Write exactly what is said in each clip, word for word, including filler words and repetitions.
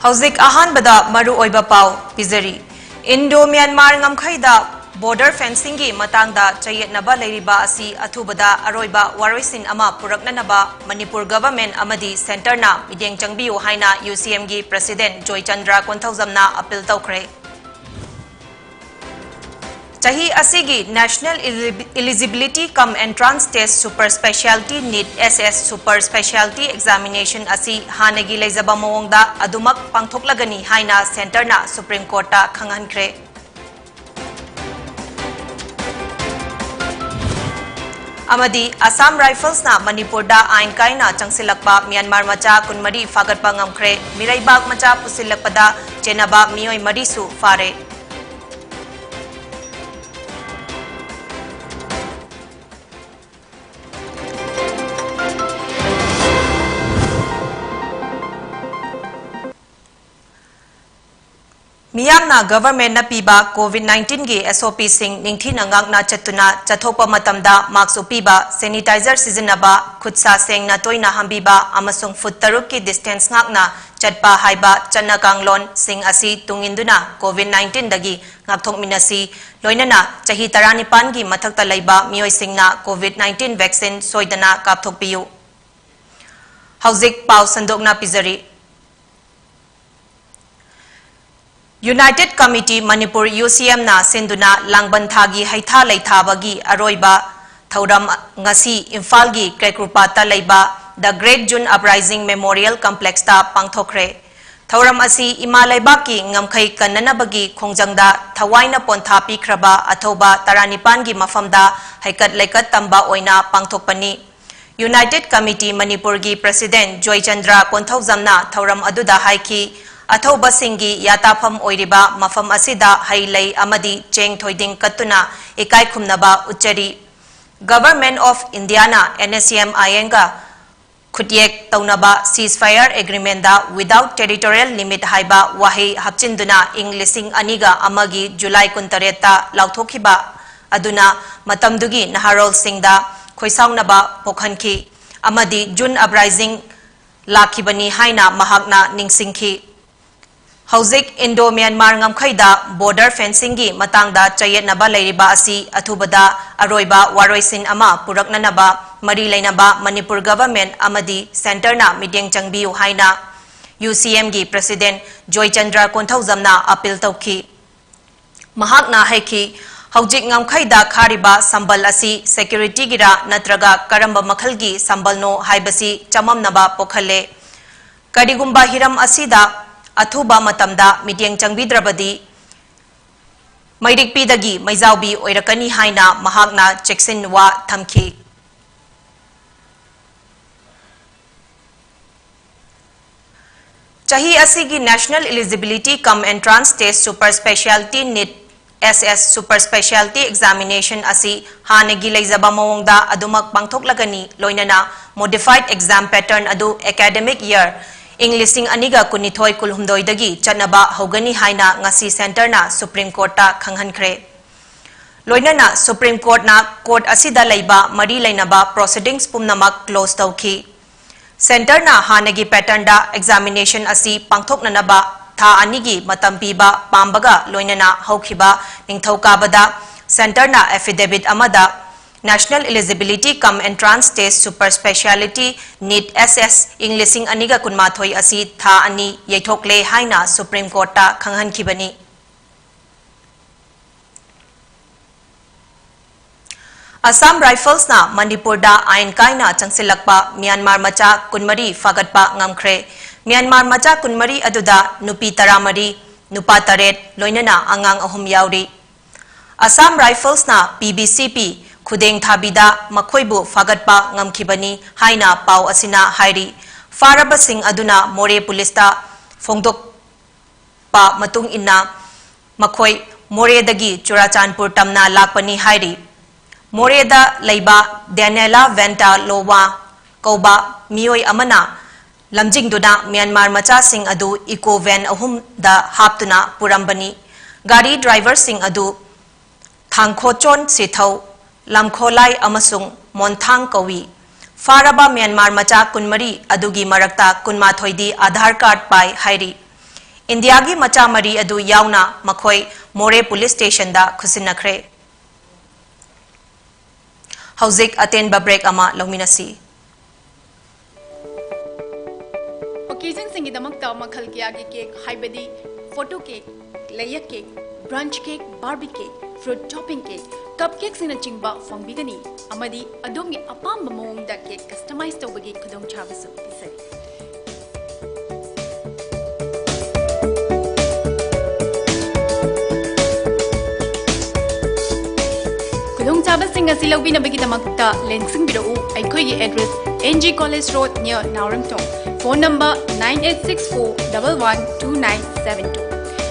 ꯍꯧꯖꯤꯛ ꯑꯍꯥꯟꯕꯗ ꯃꯔꯨꯑꯣꯏꯕ ꯄꯥꯎ ꯄꯤꯖꯔꯤ꯫ ꯏꯟꯗꯣ ꯃ꯭ꯌꯥꯟꯃꯥꯔ ꯉꯝꯈꯩꯗ border fencingꯒꯤ ꯃꯇꯥꯡꯗ ꯆꯌꯦꯠꯅꯕ ꯂꯩꯔꯤꯕ ꯑꯁꯤ ꯑꯊꯨꯕꯗ ꯑꯔꯣꯏꯕ ꯋꯥꯔꯣꯏꯁꯤꯟ ꯑꯃ ꯄꯨꯔꯛꯅꯅꯕ ꯃꯅꯤꯄꯨꯔ government ꯑꯃꯗꯤ centreꯅ ꯃꯤꯠꯌꯦꯡ ꯆꯪꯕꯤꯌꯨ ꯍꯥꯏꯅ UCMꯒꯤ president ꯖꯣꯏꯆꯟꯗ꯭ꯔ ꯀꯣꯟꯊꯧꯖꯝꯅ appeal ꯇꯧꯈ꯭ꯔꯦ꯫ ꯆꯍꯤ ꯑꯁꯤꯒꯤ National Elib-, Eligibility cum Entrance Test Super Speciality NEET SS Super Speciality Examination ꯑꯁꯤ ꯍꯥꯟꯅꯒꯤ ꯂꯩꯖꯕ ꯃꯑꯣꯡꯗ ꯑꯗꯨꯃꯛ ꯄꯥꯡꯊꯣꯛꯂꯒꯅꯤ ꯍꯥꯏꯅ centreꯅ Supreme Courtꯇ ꯈꯪꯍꯟꯈ꯭ꯔꯦ꯫ ꯑꯃꯗꯤ Assam Riflesꯅ ꯃꯅꯤꯄꯨꯔꯗ ꯑꯥꯏꯟ ꯀꯥꯏꯅ ꯆꯪꯁꯤꯜꯂꯛꯄ ꯃ꯭ꯌꯥꯟꯃꯥꯔ ꯃꯆꯥ ꯀꯨꯟꯃꯔꯤ ꯐꯥꯒꯠꯄ ꯉꯝꯈ꯭ꯔꯦ꯫ ꯃꯤꯔꯩꯕꯥꯛ ꯃꯆꯥ ꯄꯨꯁꯤꯜꯂꯛꯄꯗ ꯆꯦꯟꯅꯕ ꯃꯤꯑꯣꯏ ꯃꯔꯤꯁꯨ ꯐꯥꯔꯦ꯫ ꯃꯤꯌꯥꯝꯅ governmentꯅ ꯄꯤꯕ COVID nineteenꯒꯤ SOPꯁꯤꯡ ꯅꯤꯡꯊꯤꯅ ꯉꯥꯛꯅ ꯆꯠꯇꯨꯅ ꯆꯠꯊꯣꯛꯄ ꯃꯇꯝꯗ mask ꯎꯞꯄꯤꯕ, sanitizer ꯁꯤꯖꯤꯟꯅꯕ, ꯈꯨꯠ ꯁꯥ ꯁꯦꯡꯅ ꯇꯣꯏꯅ ꯍꯥꯝꯕꯤꯕ ꯑꯃꯁꯨꯡ foot ꯇꯔꯨꯛꯀꯤ distance ꯉꯥꯛꯅ ꯆꯠꯄ ꯍꯥꯏꯕ ꯆꯠꯅ ꯀꯥꯡꯂꯣꯟꯁꯤꯡ ꯑꯁꯤ ꯇꯨꯡ ꯏꯟꯗꯨꯅ COVID nineteenꯗꯒꯤ ꯉꯥꯛꯊꯣꯛꯃꯤꯟꯅꯁꯤ꯫ ꯂꯣꯏꯅꯅ ꯆꯍꯤ ꯇꯔꯥꯅꯤꯄꯥꯟꯒꯤ ꯃꯊꯛꯇ ꯂꯩꯕ ꯃꯤꯑꯣꯏꯁꯤꯡꯅ COVID nineteen vaccine ꯁꯣꯏꯗꯅ ꯀꯥꯞꯊꯣꯛꯄꯤꯌꯨ꯫ ꯍꯧꯖꯤꯛ ꯄꯥꯎ ꯁꯟꯗꯣꯛꯅ ꯄꯤꯖꯔꯤ꯫ United Committee Manipur, UCMꯅ ꯁꯤꯟꯗꯨꯅ ꯂꯥꯡꯕꯟ ꯊꯥꯒꯤ ꯍꯩꯊꯥ ꯂꯩꯊꯥꯕꯒꯤ ꯑꯔꯣꯏꯕ ꯊꯧꯔꯝ ꯉꯁꯤ ꯏꯝꯐꯥꯜꯒꯤ ꯀ꯭ꯔꯦꯀ꯭ꯔꯨꯄꯥꯠꯇ ꯂꯩꯕ The Great June Uprising Memorial Complexꯇ ꯄꯥꯡꯊꯣꯛꯈ꯭ꯔꯦ꯫ ꯊꯧꯔꯝ ꯑꯁꯤ ꯏꯃꯥ ꯂꯩꯕꯥꯛꯀꯤ ꯉꯝꯈꯩ ꯀꯟꯅꯅꯕꯒꯤ ꯈꯣꯡꯖꯪꯗ ꯊꯋꯥꯏꯅ ꯄꯣꯟꯊꯥ ꯄꯤꯈ꯭ꯔꯕ ꯑꯊꯧꯕ ꯇꯔꯥꯅꯤꯄꯥꯟꯒꯤ ꯃꯐꯝꯗ ꯍꯩꯀꯠ ꯂꯩꯀꯠ ꯇꯝꯕ ꯑꯣꯏꯅ ꯄꯥꯡꯊꯣꯛꯄꯅꯤ꯫ United Committee ꯃꯅꯤꯄꯨꯔꯒꯤ president ꯖꯣꯏꯆꯟꯗ꯭ꯔ ꯀꯣꯟꯊꯧꯖꯝꯅ ꯊꯧꯔꯝ ꯑꯗꯨꯗ ꯍꯥꯏꯈꯤ, ꯑꯊꯧꯕꯁꯤꯡꯒꯤ ꯌꯥꯇꯥꯐꯝ ꯑꯣꯏꯔꯤꯕ ꯃꯐꯝ ꯑꯁꯤꯗ ꯍꯩ ꯂꯩ ꯑꯃꯗꯤ ꯆꯦꯡ ꯊꯣꯏꯗꯤꯡ ꯀꯠꯇꯨꯅ ꯏꯀꯥꯏ ꯈꯨꯝꯅꯕ ꯎꯠꯆꯔꯤ꯫ Government of Indiaꯅ NSCN-INꯒ ꯈꯨꯠꯌꯦꯛ ꯇꯧꯅꯕ ceasefire agreementꯗ without territorial limit ꯍꯥꯏꯕ ꯋꯥꯍꯩ ꯍꯥꯞꯆꯤꯟꯗꯨꯅ ꯏꯪ ꯂꯤꯁꯤꯡ ꯑꯅꯤꯒ ꯑꯃꯒꯤ July ꯀꯨꯟꯇꯔꯦꯠꯇ ꯂꯥꯎꯊꯣꯛꯈꯤꯕ ꯑꯗꯨꯅ ꯃꯇꯝꯗꯨꯒꯤ ꯅꯍꯥꯔꯣꯜꯁꯤꯡꯗ ꯈꯣꯏꯁꯥꯎꯅꯕ ꯄꯣꯛꯍꯟꯈꯤ ꯑꯃꯗꯤ June Uprising ꯂꯥꯛꯈꯤꯕꯅꯤ ꯍꯥꯏꯅ ꯃꯍꯥꯛꯅ ꯅꯤꯡꯁꯤꯡꯈꯤ꯫ ꯍꯧꯖꯤꯛ ꯏꯟꯗꯣ ꯃ꯭ꯌꯥꯟꯃꯥꯔ ꯉꯝꯈꯩꯗ ꯕꯣꯔꯗꯔ ꯐꯦꯟꯁꯤꯡꯒꯤ ꯃꯇꯥꯡꯗ ꯆꯌꯦꯠꯅꯕ ꯂꯩꯔꯤꯕ ꯑꯁꯤ ꯑꯊꯨꯕꯗ ꯑꯔꯣꯏꯕ ꯋꯥꯔꯣꯏꯁꯤꯟ ꯑꯃ ꯄꯨꯔꯛꯅꯅꯕ ꯃꯔꯤ ꯂꯩꯅꯕ ꯃꯅꯤꯄꯨꯔ ꯒꯚꯔꯟꯃꯦꯟꯠ ꯑꯃꯗꯤ ꯁꯦꯟꯇꯔꯅ ꯃꯤꯠꯌꯦꯡ ꯆꯪꯕꯤꯌꯨ ꯍꯥꯏꯅ ꯌꯨ ꯁꯤ ꯑꯦꯝꯒꯤ ꯄ꯭ꯔꯁꯤꯗꯦꯟꯠ ꯖꯣꯏꯆꯟꯗ꯭ꯔ ꯀꯣꯟꯊꯧꯖꯝꯅ ꯑꯄꯤꯜ ꯇꯧꯈꯤ꯫ ꯃꯍꯥꯛꯅ ꯍꯥꯏꯈꯤ, ꯍꯧꯖꯤꯛ ꯉꯝꯈꯩꯗ ꯈꯥꯔꯤꯕ ꯁꯝꯕꯜ ꯑꯁꯤ ꯁꯦꯀ꯭ꯌꯨꯔꯤꯇꯤꯒꯤꯔꯥ ꯅꯠꯇ꯭ꯔꯒ ꯀꯔꯝꯕ ꯃꯈꯜꯒꯤ ꯁꯝꯕꯜꯅꯣ ꯍꯥꯏꯕꯁꯤ ꯆꯃꯝꯅꯕ ꯄꯣꯛꯍꯜꯂꯦ꯫ ꯀꯔꯤꯒꯨꯝꯕ ꯍꯤꯔꯝ ꯑꯁꯤꯗ ꯑꯊꯨꯕ ꯃꯇꯝꯗ ꯃꯤꯠꯌꯦꯡ ꯆꯪꯕꯤꯗ꯭ꯔꯕꯗꯤ ꯃꯩꯔꯤꯛꯄꯤꯗꯒꯤ ꯃꯩꯖꯥꯎꯕꯤ ꯑꯣꯏꯔꯛꯀꯅꯤ ꯍꯥꯏꯅ ꯃꯍꯥꯛꯅ ꯆꯦꯛꯁꯤꯟ ꯋꯥ ꯊꯝꯈꯤ꯫ ꯆꯍꯤ ꯑꯁꯤꯒꯤ National Eligibility cum Entrance Test Super Speciality NEET S S Super Speciality Examination ꯑꯁꯤ ꯍꯥꯟꯅꯒꯤ ꯂꯩꯖꯕ ꯃꯑꯣꯡꯗ ꯑꯗꯨꯃꯛ ꯄꯥꯡꯊꯣꯛꯂꯒꯅꯤ, ꯂꯣꯏꯅꯅ modified exam pattern ꯑꯗꯨ academic year ꯏꯪ ꯂꯤꯁꯤꯡ ꯑꯅꯤꯒ ꯀꯨꯟꯅꯤꯊꯣꯏ ꯀꯨꯟꯍꯨꯝꯗꯣꯏꯗꯒꯤ ꯆꯠꯅꯕ ꯍꯧꯒꯅꯤ ꯍꯥꯏꯅ ꯉꯁꯤ ꯁꯦꯟꯇꯔꯅ ꯁꯨꯄ꯭ꯔꯤꯝ ꯀꯣꯔꯠꯇ ꯈꯪꯍꯟꯈ꯭ꯔꯦ꯫ ꯂꯣꯏꯅꯅ ꯁꯨꯄ꯭ꯔꯤꯝ ꯀꯣꯔꯠꯅ ꯀꯣꯔꯠ ꯑꯁꯤꯗ ꯂꯩꯕ ꯃꯔꯤ ꯂꯩꯅꯕ proceedings ꯄꯨꯝꯅꯃꯛ close ꯇꯧꯈꯤ꯫ ꯁꯦꯟꯇꯔꯅ ꯍꯥꯟꯅꯒꯤ pattern ꯗ examination ꯑꯁꯤ ꯄꯥꯡꯊꯣꯛꯅꯅꯕ ꯊꯥ ꯑꯅꯤꯒꯤ ꯃꯇꯝ ꯄꯤꯕ ꯄꯥꯝꯕꯒ ꯂꯣꯏꯅꯅ ꯍꯧꯈꯤꯕ ꯅꯤꯡꯊꯧꯀꯥꯕꯗ ꯁꯦꯟꯇꯔꯅ affidavit ꯑꯃꯗ National Eligibility cum Entrance Test Super Speciality NEET S S ꯏꯪ ꯂꯤꯁꯤꯡ ꯑꯅꯤꯒ ꯀꯨꯟꯃꯥꯊꯣꯏ ꯑꯁꯤ ꯊꯥ ꯑꯅꯤ ꯌꯩꯊꯣꯛꯂꯦ ꯍꯥꯏꯅ ꯁꯨꯄ꯭ꯔꯤꯝ ꯀꯣꯔꯠꯇ ꯈꯪꯍꯟꯈꯤꯕꯅꯤ꯫ ꯑꯁꯥꯝ ꯔꯥꯏꯐꯜꯁꯅ ꯃꯅꯤꯄꯨꯔꯗ ꯑꯥꯏꯟ ꯀꯥꯏꯅ ꯆꯪꯁꯤꯜꯂꯛꯄ ꯃ꯭ꯌꯥꯟꯃꯥꯔ ꯃꯆꯥ ꯀꯨꯟꯃꯔꯤ ꯐꯥꯒꯠꯄ ꯉꯝꯈ꯭ꯔꯦ꯫ ꯃ꯭ꯌꯥꯟꯃꯥꯔ ꯃꯆꯥ ꯀꯨꯟꯃꯔꯤ ꯑꯗꯨꯗ ꯅꯨꯄꯤ ꯇꯔꯥꯃꯔꯤ, ꯅꯨꯄꯥ ꯇꯔꯦꯠ, ꯂꯣꯏꯅꯅ ꯑꯉꯥꯡ ꯑꯍꯨꯝ ꯌꯥꯎꯔꯤ꯫ Assam ꯔꯥꯏꯐꯜꯁꯅ P B C P ꯈꯨꯗꯦꯡ ꯊꯥꯕꯤꯗ ꯃꯈꯣꯏꯕꯨ ꯐꯥꯒꯠꯄ ꯉꯝꯈꯤꯕꯅꯤ ꯍꯥꯏꯅ ꯄꯥꯎ ꯑꯁꯤꯅ ꯍꯥꯏꯔꯤ꯫ ꯐꯥꯔꯕꯁꯤꯡ ꯑꯗꯨꯅ ꯃꯣꯔꯦ ꯄꯨꯂꯤꯁꯇ ꯐꯣꯡꯗꯣꯛ ꯄ ꯃꯇꯨꯡ ꯏꯟꯅ ꯃꯈꯣꯏ ꯃꯣꯔꯦꯗꯒꯤ ꯆꯨꯔꯥꯆꯥꯟꯄꯨꯔ ꯇꯝꯅ ꯂꯥꯛꯄꯅꯤ ꯍꯥꯏꯔꯤ꯫ ꯃꯣꯔꯦꯗ ꯂꯩꯕ ꯗꯦꯅꯦꯂꯥ ꯚꯦꯟꯇꯥ ꯂꯣꯋꯥ ꯀꯧꯕ ꯃꯤꯑꯣꯏ ꯑꯃꯅ ꯂꯝꯖꯤꯡꯗꯨꯅ ꯃ꯭ꯌꯥꯟꯃꯥꯔ ꯃꯆꯥꯁꯤꯡ ꯑꯗꯨ eco van ꯑꯍꯨꯝꯗ ꯍꯥꯞꯇꯨꯅ ꯄꯨꯔꯝꯕꯅꯤ꯫ ꯒꯥꯔꯤ ꯗ꯭ꯔꯥꯏꯚꯔꯁꯤꯡ ꯑꯗꯨ ꯊꯥꯡꯈꯣꯆꯣꯟ ꯁꯤꯊꯧ, ꯂꯝꯈꯣꯂꯥꯏ ꯑꯃꯁꯨꯡ ꯃꯣꯟꯊꯥꯡ ꯀꯧꯏ꯫ ꯐꯥꯔꯕ ꯃ꯭ꯌꯥꯟꯃꯥꯔ ꯃꯆꯥ ꯀꯨꯟꯃꯔꯤ ꯑꯗꯨꯒꯤ ꯃꯔꯛꯇ ꯀꯨꯟꯃꯥꯊꯣꯏꯗꯤ ꯑꯥꯙꯥꯔ ꯀꯥꯔꯗ ꯄꯥꯏ ꯍꯥꯏꯔꯤ꯫ ꯏꯟꯗꯤꯌꯥꯒꯤ ꯃꯆꯥ ꯃꯔꯤ ꯑꯗꯨ ꯌꯥꯎꯅ ꯃꯈꯣꯏ ꯃꯣꯔꯦ ꯄꯨꯂꯤꯁ ꯁ꯭ꯇꯦꯁꯟꯗ ꯈꯨꯠꯁꯤꯟꯅꯈ꯭ꯔꯦ꯫ ꯍꯧꯖꯤꯛ ꯑꯇꯦꯟꯕ ꯕ꯭ꯔꯦꯛ ꯑꯃ ꯂꯧꯃꯤꯟꯅꯁꯤ꯫ ꯑꯣꯀꯦꯖꯟꯁꯤꯡꯒꯤꯗꯃꯛꯇ ꯃꯈꯜ ꯀꯌꯥꯒꯤ ꯀꯦꯛ, ꯍꯥꯏꯕꯗꯤ photo cake, layer cake, brunch cake, Barbie cake, fruit topping cake, cup ꯀꯦꯛꯁꯤꯡꯅꯆꯤꯡꯕ ꯐꯪꯕꯤꯒꯅꯤ, ꯑꯃꯗꯤ ꯑꯗꯣꯝꯒꯤ ꯑꯄꯥꯝꯕ ꯃꯑꯣꯡꯗ ꯀꯦꯛ ꯀꯁꯇꯃꯥꯏꯖ ꯇꯧꯕꯒꯤ ꯈꯨꯗꯣꯡꯆꯥꯕꯁꯨ ꯄꯤꯖꯔꯤ꯫ ꯈꯨꯗꯣꯡꯆꯥꯕꯁꯤꯡ ꯑꯁꯤ ꯂꯧꯕꯤꯅꯕꯒꯤꯗꯃꯛꯇ ꯂꯦꯡꯁꯤꯟꯕꯤꯔꯛꯎ꯫ ꯑꯩꯈꯣꯏꯒꯤ address N G college road, near Naoremthong. Phone number nine eight six four double one two nine seven two꯫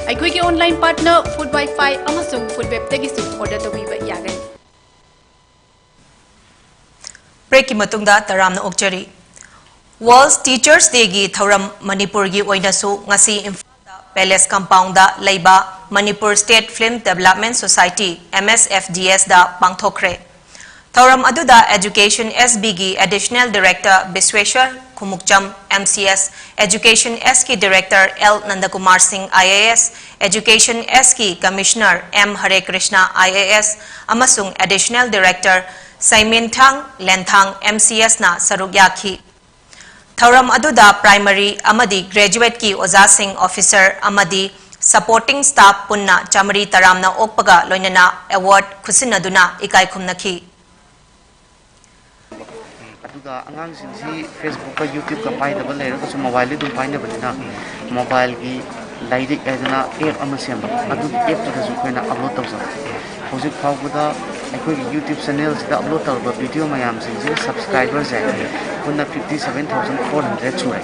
ꯑꯩꯈꯣꯏꯒꯤ ꯑꯣꯟꯂꯥꯏꯟ ꯄꯥꯔꯠꯅꯔ ꯐꯨꯗ ꯋꯥꯏꯐꯥꯏ ꯑꯃꯁꯨꯡ ꯐꯨꯗ ꯋꯦꯕꯇꯒꯤꯁꯨ ꯑꯣꯔꯗꯔ ꯇꯧꯕꯤꯕ ꯌꯥꯒꯅꯤ꯫ ꯕ꯭ꯔꯦꯛꯀꯤ ꯃꯇꯨꯡꯗ ꯇꯔꯥꯝꯅ ꯑꯣꯛꯆꯔꯤ꯫ ꯋꯥꯔꯜꯗ ꯇꯤꯆꯔꯁ ꯗꯦꯒꯤ ꯊꯧꯔꯝ ꯃꯅꯤꯄꯨꯔꯒꯤ ꯑꯣꯏꯅꯁꯨ ꯉꯁꯤ ꯏꯝꯐꯥꯜꯗ ꯄꯦꯂꯦꯁ ꯀꯝꯄꯥꯎꯟꯗ ꯂꯩꯕ Manipur state film development society, M S F D S, ꯗ ꯄꯥꯡꯊꯣꯛꯈ꯭ꯔꯦ꯫ ꯊꯧꯔꯝ ꯑꯗꯨꯗ ꯑꯦꯖꯨꯀꯦꯁꯟ S B ꯒꯤ additional director Bishweshwar Khumukcham, M C S, education S ꯀꯤ director L Nandakumar Singh, I A S, education S ꯀꯤ commissioner M Hare Krishna, I A S, ꯑꯃꯁꯨꯡ additional director Seimenthang Lenthang, M C S ꯅ ꯁꯔꯨꯛ ꯌꯥꯈꯤ꯫ ꯊꯧꯔꯝ ꯑꯗꯨꯗ ꯄ꯭ꯔꯥꯏꯃꯔꯤ ꯑꯃꯗꯤ ꯒ꯭ꯔꯦꯖꯨꯑꯦꯠꯀꯤ ꯑꯣꯖꯥꯁꯤꯡ, ꯑꯣꯐꯤꯁꯔ ꯑꯃꯗꯤ ꯁꯄꯣꯔꯇꯤꯡ ꯁ꯭ꯇꯥꯐ ꯄꯨꯟꯅ ꯆꯥꯃꯔꯤ ꯇꯔꯥꯝꯅ ꯑꯣꯛꯄꯒ ꯂꯣꯏꯅꯅ ꯑꯦꯋꯥꯔꯗ ꯈꯨꯠꯁꯤꯟꯅꯗꯨꯅ ꯏꯀꯥꯏ ꯈꯨꯝꯅꯈꯤ꯫ ꯑꯗꯨꯒ ꯑꯉꯥꯡꯁꯤꯡꯁꯤ Facebook-ꯀ YouTube-ꯀ ꯄꯥꯏꯗꯕ ꯂꯩꯔꯒꯁꯨ mobile-ꯗꯤ ꯑꯗꯨꯝ ꯄꯥꯏꯅꯕꯅꯤꯅ, mobile-ꯒꯤ ꯂꯥꯏꯔꯤꯛ ꯍꯥꯏꯗꯅ app ꯑꯃ ꯁꯦꯝꯕ, ꯑꯗꯨꯒꯤ app-ꯇꯨꯗꯁꯨ ꯑꯩꯈꯣꯏꯅ upload ꯇꯧꯖꯕ꯫ ꯍꯧꯖꯤꯛ ꯐꯥꯎꯕꯗ ꯑꯩꯈꯣꯏꯒꯤ YouTube channel-ꯁꯤꯗ upload ꯇꯧꯔꯕ video ꯃꯌꯥꯝꯁꯤꯡꯁꯦ subscriber-ꯁꯦ ꯄꯨꯟꯅ fifty seven thousand four hundred ꯁꯨꯔꯦ꯫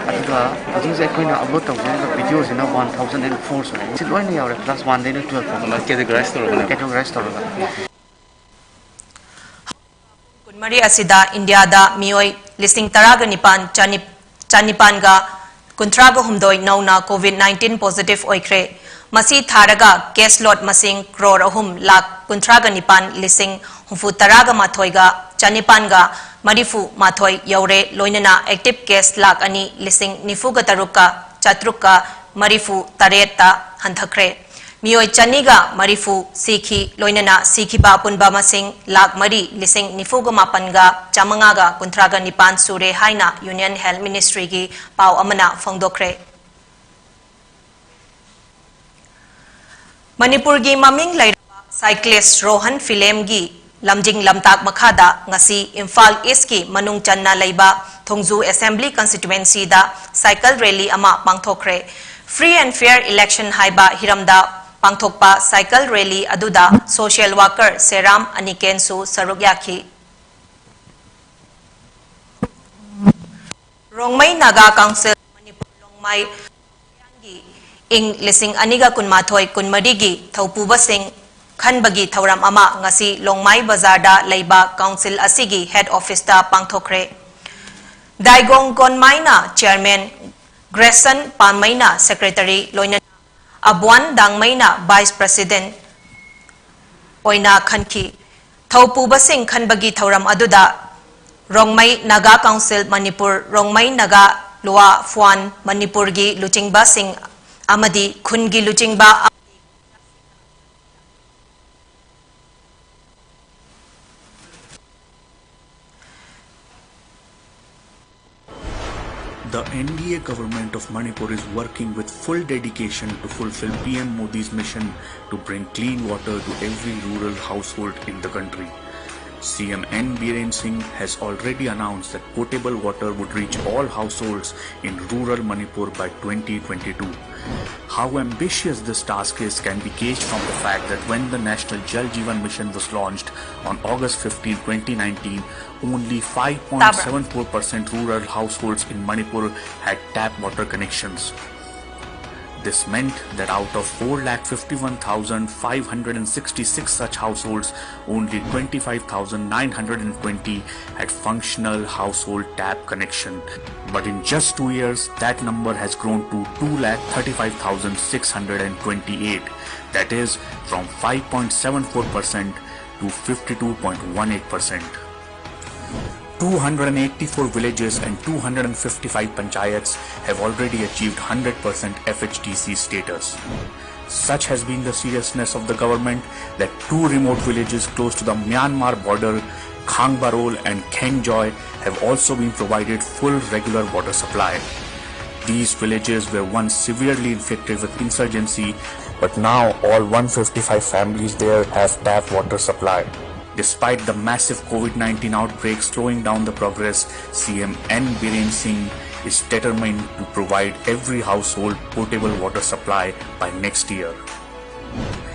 ꯑꯗꯨꯒ ꯍꯧꯖꯤꯛ ꯍꯧꯖꯤꯛ ꯑꯩꯈꯣꯏꯅ upload ꯇꯧꯖꯔꯤꯕ video-ꯁꯤꯅ one thousand and four ꯁꯨꯔꯦ꯫ ꯁꯤ ꯂꯣꯏꯅ ꯌꯥꯎꯔꯦ, class one-ꯗꯩꯅ twelve ꯐꯥꯎꯕ꯫ Categorize ꯇꯧꯔꯒꯅꯦ? Categorize ꯇꯧꯔꯒ꯫ ꯀꯨꯟꯃꯔꯤ ꯑꯁꯤꯗ ꯏꯟꯗꯤꯌꯥꯗ ꯃꯤꯑꯣꯏ ꯂꯤꯁꯤꯡ ꯇꯔꯥꯒ ꯅꯤꯄꯥꯟ ꯆꯥꯅꯤ-, ꯆꯥꯅꯤꯄꯥꯟꯒ ꯀꯨꯟꯊ꯭ꯔꯥꯒ ꯍꯨꯝꯗꯣꯏ ꯅꯧꯅ COVID nineteen positive ꯑꯣꯏꯈ꯭ꯔꯦ꯫ ꯃꯁꯤ ꯊꯥꯔꯒ case load ꯃꯁꯤꯡ ꯀ꯭ꯔꯣꯔ ꯑꯍꯨꯝ ꯂꯥꯈ ꯀꯨꯟꯊ꯭ꯔꯥꯒ ꯅꯤꯄꯥꯟ ꯂꯤꯁꯤꯡ ꯍꯨꯝꯐꯨ ꯇꯔꯥꯒ ꯃꯥꯊꯣꯏꯒ ꯆꯥꯅꯤꯄꯥꯟꯒ ꯃꯔꯤꯐꯨ ꯃꯥꯊꯣꯏ ꯌꯧꯔꯦ꯫ ꯂꯣꯏꯅꯅ active case ꯂꯥꯈ ꯑꯅꯤ ꯂꯤꯁꯤꯡ ꯅꯤꯐꯨꯒ ꯇꯔꯨꯛꯀ ꯆꯥꯇ꯭ꯔꯨꯛꯀ ꯃꯔꯤꯐꯨ ꯇꯔꯦꯠꯇ ꯍꯟꯊꯈ꯭ꯔꯦ꯫ ꯃꯤꯑꯣꯏ ꯆꯅꯤꯒ ꯃꯔꯤꯐꯨ ꯁꯤꯈꯤ, ꯂꯣꯏꯅꯅ ꯁꯤꯈꯤꯕ ꯑꯄꯨꯟꯕ ꯃꯁꯤꯡ ꯂꯥꯈ ꯃꯔꯤ ꯂꯤꯁꯤꯡ ꯅꯤꯐꯨꯒ ꯃꯥꯄꯟꯒ ꯆꯥꯃꯉꯥꯒ ꯀꯨꯟꯊ꯭ꯔꯥꯒ ꯅꯤꯄꯥꯟ ꯁꯨꯔꯦ ꯍꯥꯏꯅ Union Health Ministryꯒꯤ ꯄꯥꯎ ꯑꯃꯅ ꯐꯣꯡꯗꯣꯛꯈ꯭ꯔꯦ꯫ ꯃꯅꯤꯄꯨꯔꯒꯤ ꯃꯃꯤꯡ ꯂꯩꯔꯕ cyclist ꯔꯣꯍꯟ ꯐꯤꯂꯦꯝꯒꯤ ꯂꯝꯖꯤꯡ ꯂꯝꯇꯥꯛ ꯃꯈꯥꯗ ꯉꯁꯤ ꯏꯝꯐꯥꯜ ꯏꯁꯀꯤ ꯃꯅꯨꯡ ꯆꯟꯅ ꯂꯩꯕ ꯊꯣꯡꯖꯨ Assembly Constituencyꯗ cycle rally ꯑꯃ ꯄꯥꯡꯊꯣꯛꯈ꯭ꯔꯦ꯫ Free and fair election ꯍꯥꯏꯕ ꯍꯤꯔꯝꯗ ꯄꯥꯡꯊꯣꯛꯄ cycle rally ꯑꯗꯨꯗ social worker ꯁꯦꯔꯥꯝ ꯑꯅꯤꯀꯦꯟꯁꯨ ꯁꯔꯨꯛ ꯌꯥꯈꯤ꯫ ꯔꯣꯡꯃꯩ ꯅꯥꯒꯥ ꯀꯥꯎꯟꯁꯤꯜ ꯃꯅꯤꯄꯨꯔ ꯂꯣꯡꯃꯥꯏ ꯏꯪ ꯂꯤꯁꯤꯡ ꯑꯅꯤꯒ ꯀꯨꯟꯃꯥꯊꯣꯏ ꯀꯨꯟꯃꯔꯤꯒꯤ ꯊꯧꯄꯨꯕꯁꯤꯡ ꯈꯟꯕꯒꯤ ꯊꯧꯔꯝ ꯑꯃ ꯉꯁꯤ ꯂꯣꯡꯃꯥꯏ ꯕꯖꯥꯔꯗ ꯂꯩꯕ ꯀꯥꯎꯟꯁꯤꯜ ꯑꯁꯤꯒꯤ head officeꯇ ꯄꯥꯡꯊꯣꯛꯈ꯭ꯔꯦ꯫ ꯗꯥꯏꯒꯣꯡ ꯒꯣꯟꯃꯥꯏꯅ chairman, ꯒ꯭ꯔꯦꯁꯟ ꯄꯥꯟꯃꯩꯅ secretary, ꯂꯣꯏꯅꯅ ꯑꯕ꯭ꯋꯥꯟ ꯗꯥꯡꯃꯩꯅ vice president ꯑꯣꯏꯅ ꯈꯟꯈꯤ꯫ ꯊꯧꯄꯨꯕꯁꯤꯡ ꯈꯟꯕꯒꯤ ꯊꯧꯔꯝ ꯑꯗꯨꯗ ꯔꯣꯡꯃꯩ ꯅꯥꯒꯥ ꯀꯥꯎꯟꯁꯤꯜ ꯃꯅꯤꯄꯨꯔ, ꯔꯣꯡꯃꯩ ꯅꯥꯒꯥ ꯂꯣꯋꯥ ꯐꯨꯋꯥꯟ ꯃꯅꯤꯄꯨꯔꯒꯤ ꯂꯨꯆꯤꯡꯕꯁꯤꯡ ꯑꯃꯗꯤ ꯈꯨꯟꯒꯤ ꯂꯨꯆꯤꯡꯕ The N D A government of Manipur is working with full dedication to fulfill P M Modi's mission to bring clean water to every rural household in the country. C M N Biren Singh has already announced that potable water would reach all households in rural Manipur by twenty twenty-two. How ambitious this task is can be gauged from the fact that when the National Jal Jeevan Mission was launched on August fifteenth, twenty nineteen, only five point seven four percent rural households in Manipur had tap water connections. This meant that out of four lakh fifty-one thousand five hundred and sixty-six such households, only twenty-five thousand nine hundred and twenty had functional household tap connection. But in just two years, that number has grown to two lakh thirty-five thousand six hundred and twenty-eight, that is, from five point seven four percent to fifty-two point one eight percent. Two hundred eighty-four villages and two hundred fifty-five panchayats have already achieved hundred percent F H D C status. Such has been the seriousness of the government that two remote villages close to the Myanmar border, Khangbarol and Khengjoi, have also been provided full regular water supply. These villages were once severely infected with insurgency, but now all one fifty-five families there have tap water supply. Despite the massive COVID nineteen outbreak slowing down the progress, C M N Biren Singh is determined to provide every household potable water supply by next year.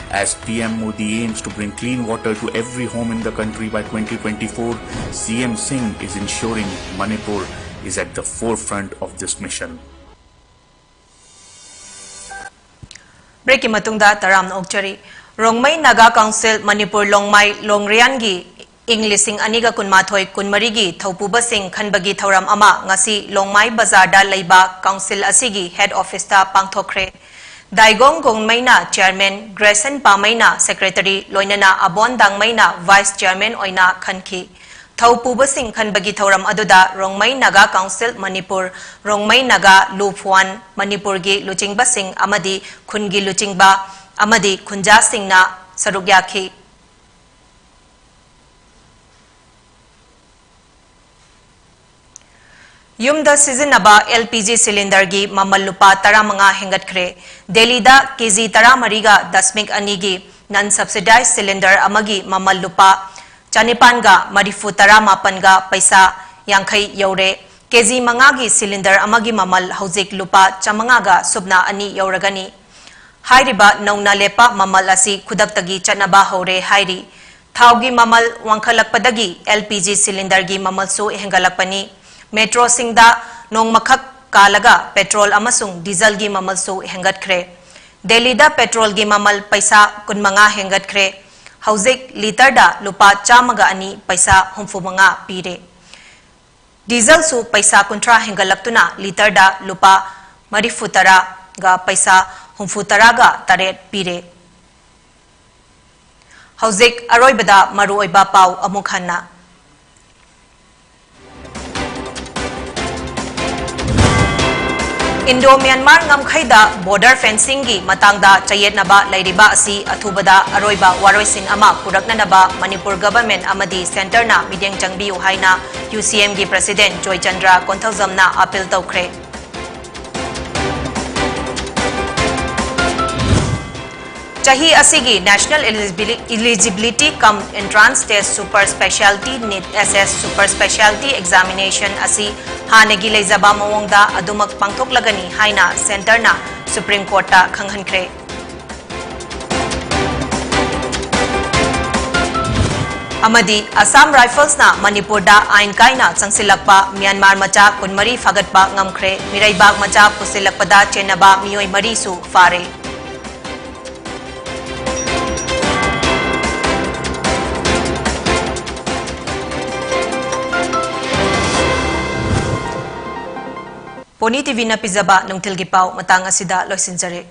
As P M Modi aims to bring clean water to every home in the country by twenty twenty-four, C M Singh is ensuring Manipur is at the forefront of this mission. Breakꯀꯤ ꯃꯇꯨꯡꯗ ꯇꯔꯥꯝꯅ ꯑꯣꯛꯆꯔꯤ꯫ Rongmei Naga council Manipur ꯂꯣꯡꯃꯥꯏ ꯂꯣꯡꯔꯤꯌꯥꯟꯒꯤ ꯏꯪ ꯂꯤꯁꯤꯡ ꯑꯅꯤꯒ ꯀꯨꯟꯃꯥꯊꯣꯏ ꯀꯨꯟꯃꯔꯤꯒꯤ ꯊꯧꯄꯨꯕꯁꯤꯡ ꯈꯟꯕꯒꯤ ꯊꯧꯔꯝ ꯑꯃ ꯉꯁꯤ ꯂꯣꯡꯃꯥꯏ ꯕꯖꯥꯔꯗ ꯂꯩꯕ ꯀꯥꯎꯟꯁꯤꯜ ꯑꯁꯤꯒꯤ ꯍꯦꯗ ꯑꯣꯐꯤꯁꯇ ꯄꯥꯡꯊꯣꯛꯈ꯭ꯔꯦ꯫ ꯗꯥꯏꯒꯣꯡ ꯒꯣꯡꯃꯩꯅ ꯆꯤꯌꯔꯃꯦꯟ, ꯒ꯭ꯔꯦꯁꯟ ꯄꯥꯃꯩꯅ ꯁꯦꯀ꯭ꯔꯦꯇꯔꯤ, ꯂꯣꯏꯅꯅ ꯑꯕꯣꯟ ꯗꯥꯡꯃꯩꯅ ꯚꯥꯏꯁ ꯆꯤꯌꯔꯃꯦꯟ ꯑꯣꯏꯅ ꯈꯟꯈꯤ꯫ ꯊꯧ ꯄꯨꯕꯁꯤꯡ ꯈꯟꯕꯒꯤ ꯊꯧꯔꯝ ꯑꯗꯨꯗ ꯔꯣꯡꯃꯩ ꯅꯥꯒꯥ ꯀꯥꯎꯟꯁꯤꯜ ꯃꯅꯤꯄꯨꯔ, ꯔꯣꯡꯃꯩ ꯅꯥꯒꯥ ꯂꯨ ꯐꯨꯋꯥꯟ, ꯃꯅꯤꯄꯨꯔꯒꯤ ꯂꯨꯆꯤꯡꯕꯁꯤꯡ ꯑꯃꯗꯤ ꯈꯨꯟꯒꯤ ꯂꯨꯆꯤꯡꯕ ꯑꯃꯗꯤ ꯈꯨꯟꯖꯥꯁꯤꯡꯅ ꯁꯔꯨꯛ ꯌꯥꯈꯤ꯫ ꯌꯨꯝꯗ ꯁꯤꯖꯤꯟꯅꯕ L P G cylinderꯒꯤ ꯃꯃꯜ ꯂꯨꯄꯥ ꯇꯔꯥꯃꯉꯥ ꯍꯦꯟꯒꯠꯈ꯭ꯔꯦ꯫ ꯗꯦꯜꯂꯤꯗ ꯀꯦꯖꯤ ꯇꯔꯥꯃꯔꯤꯒ ꯗꯁꯃꯤꯛ ꯑꯅꯤꯒꯤ non subsidized cylinder ꯑꯃꯒꯤ ꯃꯃꯜ ꯂꯨꯄꯥ ꯆꯅꯤꯄꯥꯟꯒ ꯃꯔꯤꯐꯨ ꯇꯔꯥꯃꯥꯄꯟꯒ ꯄꯩꯁꯥ ꯌꯥꯡꯈꯩ ꯌꯧꯔꯦ꯫ ꯀꯦꯖꯤ ꯃꯉꯥꯒꯤ cylinder ꯑꯃꯒꯤ ꯃꯃꯜ ꯍꯧꯖꯤꯛ ꯂꯨꯄꯥ ꯆꯥꯃꯉꯥꯒ ꯁꯨꯞꯅ ꯑꯅꯤ ꯌꯧꯔꯒꯅꯤ꯫ ꯍꯥꯏꯔꯤꯕ ꯅꯧꯅ ꯂꯦꯞꯄ ꯃꯃꯜ ꯑꯁꯤ ꯈꯨꯗꯛꯇꯒꯤ ꯆꯠꯅꯕ ꯍꯧꯔꯦ ꯍꯥꯏꯔꯤ꯫ ꯊꯥꯎꯒꯤ ꯃꯃꯜ ꯋꯥꯡꯈꯠꯂꯛꯄꯗꯒꯤ L P G cylinderꯒꯤ ꯃꯃꯜꯁꯨ ꯍꯦꯟꯒꯠꯂꯛꯄꯅꯤ꯫ ꯃꯦꯇ꯭ꯔꯣꯁꯤꯡꯗ ꯅꯣꯡꯃꯈꯛ ꯀꯥꯜꯂꯒ ꯄꯦꯇ꯭ꯔꯣꯜ ꯑꯃꯁꯨꯡ ꯗꯤꯖꯜꯒꯤ ꯃꯃꯜꯁꯨ ꯍꯦꯟꯒꯠꯈ꯭ꯔꯦ꯫ ꯗꯦꯜꯂꯤꯗ ꯄꯦꯇ꯭ꯔꯣꯜꯒꯤ ꯃꯃꯜ ꯄꯩꯁꯥ ꯀꯨꯟꯃꯉꯥ ꯍꯦꯟꯒꯠꯈ꯭ꯔꯦ꯫ ꯍꯧꯖꯤꯛ ꯂꯤꯇꯔꯗ ꯂꯨꯄꯥ ꯆꯥꯝꯃꯒ ꯑꯅꯤ ꯄꯩꯁꯥ ꯍꯨꯝꯐꯨꯃꯉꯥ ꯄꯤꯔꯦ꯫ ꯗꯤꯖꯜꯁꯨ ꯄꯩꯁꯥ ꯀꯨꯟꯊ꯭ꯔꯥ ꯍꯦꯟꯒꯠꯂꯛꯇꯨꯅ ꯂꯤꯇꯔꯗ ꯂꯨꯄꯥ ꯃꯔꯤꯐꯨ ꯇꯔꯥꯒ ꯄꯩꯁꯥ ꯍꯨꯝꯐꯨ ꯇꯔꯥꯒ ꯇꯔꯦꯠ ꯄꯤꯔꯦ꯫ ꯍꯧꯖꯤꯛ ꯑꯔꯣꯏꯕꯗ ꯃꯔꯨꯑꯣꯏꯕ ꯄꯥꯎ ꯑꯃꯨꯛ ꯍꯟꯅ꯫ ꯏꯟꯗꯣ ꯃ꯭ꯌꯥꯟꯃꯥꯔ ꯉꯝꯈꯩꯗ ꯕꯣꯔꯗꯔ ꯐꯦꯟꯁꯤꯡꯒꯤ ꯃꯇꯥꯡꯗ ꯆꯌꯦꯠꯅꯕ ꯂꯩꯔꯤꯕ ꯑꯁꯤ ꯑꯊꯨꯕꯗ ꯑꯔꯣꯏꯕ ꯋꯥꯔꯣꯏꯁꯤꯟ ꯑꯃ ꯄꯨꯔꯛꯅꯅꯕ ꯃꯅꯤꯄꯨꯔ ꯒꯚꯔꯟꯃꯦꯟꯠ ꯑꯃꯗꯤ ꯁꯦꯟꯇꯔꯅ ꯃꯤꯠꯌꯦꯡ ꯆꯪꯕꯤꯌꯨ ꯍꯥꯏꯅ ꯌꯨ ꯁꯤ ꯑꯦꯝꯒꯤ ꯄ꯭ꯔꯁꯤꯗꯦꯟꯠ ꯖꯣꯏꯆꯟꯗ꯭ꯔ ꯀꯣꯟꯊꯧꯖꯝꯅ ꯑꯥꯄꯤꯜ ꯇꯧꯈ꯭ꯔꯦ꯫ ꯆꯍꯤ ꯑꯁꯤꯒꯤ National Eligibility cum Entrance Test Super Speciality NEET S S Super Speciality Examination ꯑꯁꯤ ꯍꯥꯟꯅꯒꯤ ꯂꯩꯖꯕ ꯃꯑꯣꯡꯗ ꯑꯗꯨꯃꯛ ꯄꯥꯡꯊꯣꯛꯂꯒꯅꯤ ꯍꯥꯏꯅ ꯁꯦꯟꯇꯔꯅ ꯁꯨꯄ꯭ꯔꯤꯝ ꯀꯣꯔꯠꯇ ꯈꯪꯍꯟꯈ꯭ꯔꯦ꯫ ꯑꯃꯗꯤ ꯑꯁꯥꯝ ꯔꯥꯏꯐꯜꯁꯅ ꯃꯅꯤꯄꯨꯔꯗ ꯑꯥꯏꯟ ꯀꯥꯏꯅ ꯆꯪꯁꯤꯜꯂꯛꯄ ꯃ꯭ꯌꯥꯟꯃꯥꯔ ꯃꯆꯥ ꯀꯨꯟꯃꯔꯤ ꯐꯥꯒꯠꯄ ꯉꯝꯈ꯭ꯔꯦ꯫ ꯃꯤꯔꯩꯕꯥꯛ ꯃꯆꯥ ꯄꯨꯁꯤꯜꯂꯛꯄꯗ ꯆꯦꯟꯅꯕ ꯃꯤꯑꯣꯏ ꯃꯔꯤꯁꯨ ꯐꯥꯔꯦ꯫ ꯄꯣꯅꯤ ꯇꯤꯚꯤꯅ ꯄꯤꯖꯕ ꯅꯨꯡꯊꯤꯜꯒꯤ ꯄꯥꯎ ꯃꯇꯥꯡ ꯑꯁꯤꯗ ꯂꯣꯏꯁꯤꯟꯖꯔꯦ꯫